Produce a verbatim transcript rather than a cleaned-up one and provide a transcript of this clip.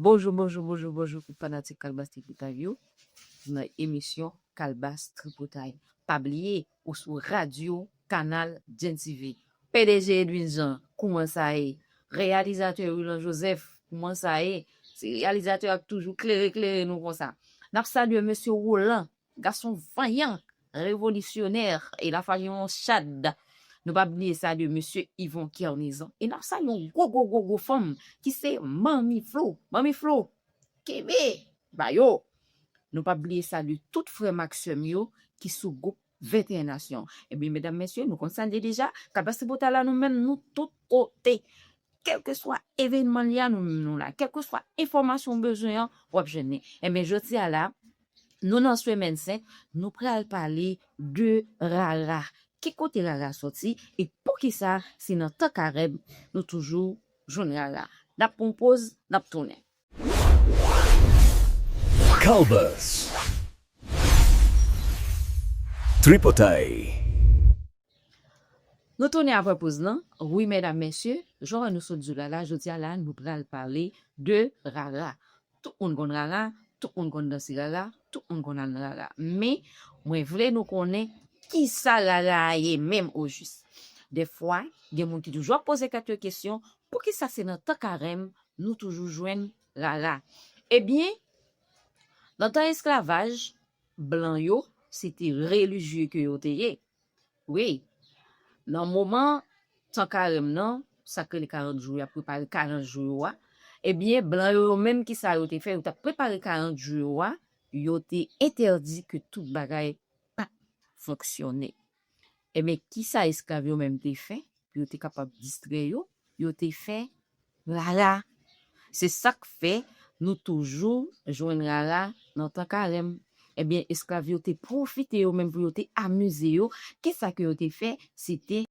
Bonjou, bonjou, bonjou, bonjou tout fanatik Kalbas Tripotay yo. Nan emisyon Kalbas Tripotay. Pa bliye, ou sou radyo Kanal Gen TV. P D G Edwin Jean, kouman sa ye? Reyalizatè Willan Joseph, kouman sa ye? Se reyalizatè a k toujou klere, klere nou konsa. N ap salye mesye Roland, gason vanyan, revolisyonè, e Lafayon Chad. Nou pa bliye salye mesye Yvon Kernizan. E n ap salye yon gwo, gwo, gwo, gwo fanm ki se Manmi Flo. Manmi Flo, kenbe ba yo. Nou pa bliye salye tout frè m ak sè m yo ki sou gwoup venteyen Nasyon. Ebyen, medam, mesye, nou konn sa n ye deja. Kalbas Tripotay la, nou menm, nou tout kote. Kèlkeswa evènman li a, nou menm nou la. Kèlkeswa enfòmasyon w bezwen an, w ap jwenn li. Ebyen, jodi a la, nou nan semèn sent, nou pral pale de rara. Ki kote rara sòti e poukisa se nan tan karèm nou toujou jwenn rara? N ap pran yon poz, n ap tounen. Kalbas Tripotay. Nou tounen apre poz lan. Wi, medam, mesye, jan nou sot di w la, la, jodi a la, nou pral pale de rara. Tout moun konn rara, tout moun konn danse rara, tout moun konn al nan rara. Men, mwen vle nou konnen kisa rara a ye menm ojis. Dèfwa, gen moun ki toujou ap poze tèt yo kesyon, poukisa se nan tan karèm nou toujou jwenn rara? Ebyen, nan tan esklavaj, blan yo, se te relijye ke yo te ye. Wi, nan moman tan karèm nan, sa k rele karant jou, y ap prepare karant jou yo a, ebyen, blan yo, yo menm, kisa yo te fè? Yo t ap prepare karant jou yo a, yo te entèdi ke tout bagay pa t fonksyone. Ebyen, kisa esklav yo menm te fè pou yo te kapab distrè yo? Yo te fè rara. Se sa k fè nou toujou jwenn rara nan tan karèm. Ebyen, esklav yo te pwofite yo menm pou yo te amize yo. Kisa ke yo te fè? Se te